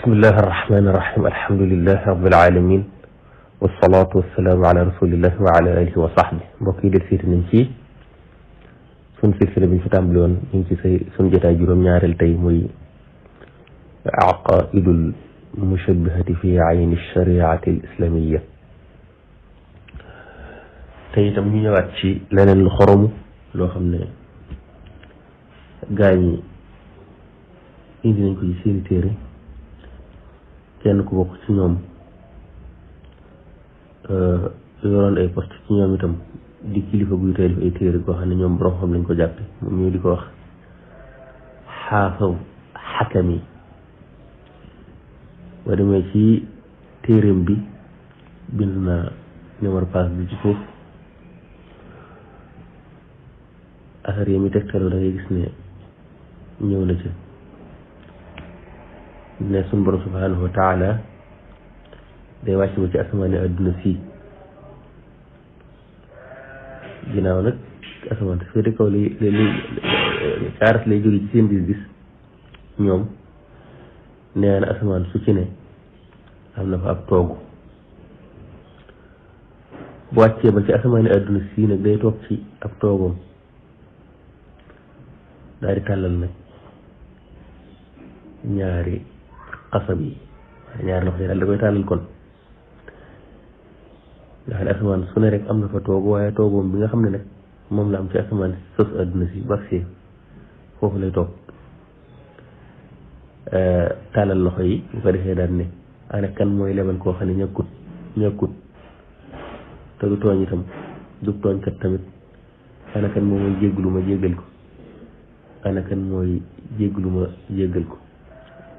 بسم الله الرحمن الرحيم الحمد لله رب العالمين والصلاة والسلام على رسول الله وعلى آله وصحبه mbokk yi del seeti nañ ci sun silsila bi ñu fi tàmbali woon ñu ngi ci sun jotaay juróom-ñaareel tey muy aqaidul mushabbihati fi ayni shariati al islamiyya tey itam ñu ñëwaat ci leneen lu xoromu loo xam ne gaa ñi indi nañ ko ci seeni téere kenn ku bokk ci ñoom yoroon ay poste ci ñoom itam di kilifa guy tey def ay téere koo xam ne ñoom borom xam lañ ko jàppe moom ñoo di ko wax xaafiz xakami boo demee ci téereem bi bind naa numéro passe bi ci suuf affaire yi mi tegtaloo da ngay gis ne ñëw na ci ne suñu borom subhanahu wa taala day wàcc ba ci asamaani adduna si ginnaaw nag asamaan te féete kaw caaras lay jóge ci seen gis-gis ñoom nee na asamaan su ci ne am na fa ab toogu bu wàccee ba ci asamaani adduna si nag day toog ci ab toogam daal di tàllal nag ñaari xasab yi ñaari loxo yi daal da koy tàllal kon nga xam ne asamaan su ne rek am na fa toogu waaye toogoom bi nga xam ne nag moom la am ci asamaan sos adduna si bagsee foofu lay toog tàllal loxo yi bu ko defee daal ne ana kan mooy lebal koo xam ne ñàkkut te du tooñ itam du tooñkat tamit ana kan moom mooy jégglu ma jéggal ko ana kan mooy jégglu ma jéggal ko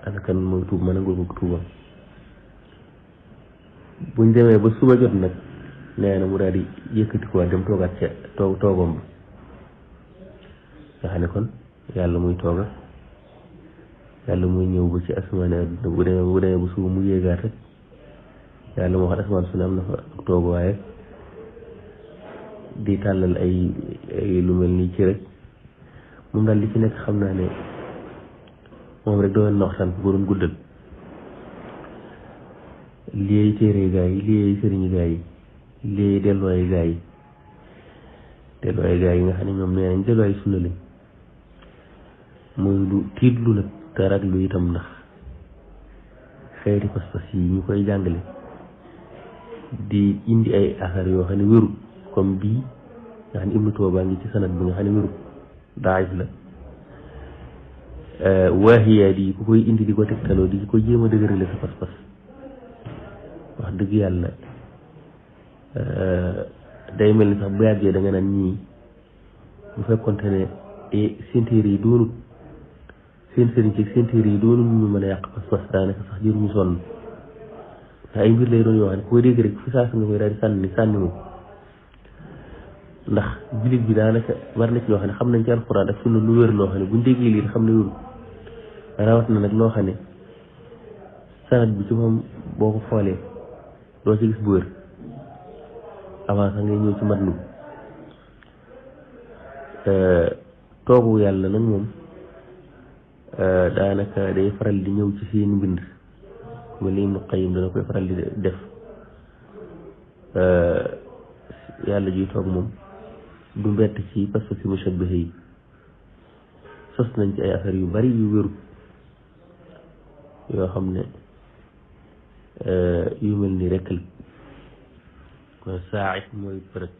ana kan mooy tuub ma nangul ko tuubam buñ demee ba suba jot nag nee na mu daal di yëkkati ko dem toogaat ca toogom ba nga xam ne kon yàlla muy tooga yàlla muy ñëw ba ci asamaani adduna bu demee ba suba mu yéegaat rek yàlla moo xam asamaan su ne am na fa ak toogu waaye di tàllal ay lu mel nii ci rek moom daal li ci nekk xam naa ne moom rek doon na waxtaan bu doon guddal lii téere gaa yi lii sëriñi gaa yi lii delluwaay gaa yi nga xam ne ñoom nee nañ delluwaay sunna lañ mooy lu tiitlu nag te raglu itam ndax xeeti pas-pas yi ñu koy jàngale di indi ay affaire yoo xam ne wérut comme bii nga xam ne Ibnu Tuuba ngi ci sanad bi nga xam ne wérut daif la waahiyaat yi ku koy indi di ko tegtaloo di ko jéem a dëgërale sa pas-pas wax dëgg yàlla day mel ni sax bu yàggee da nga naan ñii bu fekkonte ne seen téere yi doonut seen sëriñ ci seen téere yi doonut ñu mën a yàq pas-pas daanaka sax jëruñu sonn ndax ay mbir lay doon yoo xam ne ku koy dégg rek fi saa si nga koy daal di sànni moom ndax jullit bi daanaka war na ci loo xam ne xam nañ ci alxuraan ak sunna lu wér loo xam ne buñ déggee lii xam ne wéru rawat na nag loo xam ne sanad bi ci moom boo ko xoolee doo ci gis bu wér avant sax ngay ñëw ci matnu toogu yàlla nag moom daanaka day faral di ñëw ci seen mbind mel ni Ibnu Qayyim dana koy faral di def yàlla juy toog moom du mbett ci parce que mushabbiha yi sos nañ ci ay affaire yu bari yu wéru yoo xam ne yu mel ni rekk la saa mooy përëg